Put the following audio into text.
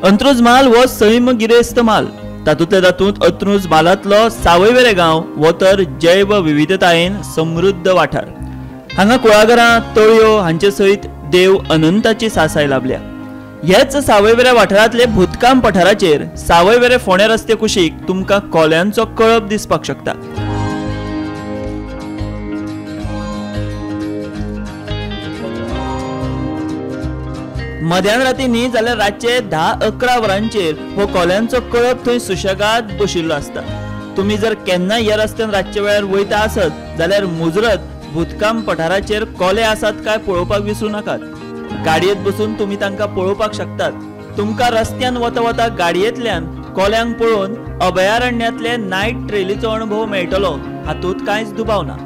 अंत्रुज म्हाल हो सैम गिरेस्त म्हाल. तातूंतले तातूंत अंत्रुज म्हालांतलो सावयवेरें गांव हो तर जैव विविधतायेन समृद्ध वाठार. हांगा कुळागरां, तळयो हांचे सयत देव अनंताची सासाय लाभल्या. ह्याच सावयवेऱ्या वाठारांतले भूतकाम पठाराचेर सावयवेरें फोंडें रस्ते कुशीक तुमकां कोल्यांचो कळप दिसपाक शकता. मध्यान राती न्ही जाल्यार रातचे 10-11 वरांचेर हो कोल्यांचो कळप थंय सुशेगाद बशिल्लो आसता. तुमी जर केन्नाय ह्या रस्त्यान रातच्या वेळार वयता आसत जाल्यार मुजरत भूतकाम पठाराचेर कोले आसात काय पळोवपाक विसरूं नाकात. गाडयेत बसून तुमी तांकां पळोवपाक शकतात. तुमकां रस्त्यान वता वता गाडयेंतल्यान कोल्यांक पळोवन अभयारण्यांतले नायट ट्रेलीचो अणभव मेळटलो, हातूंत कांयच दुबाव ना.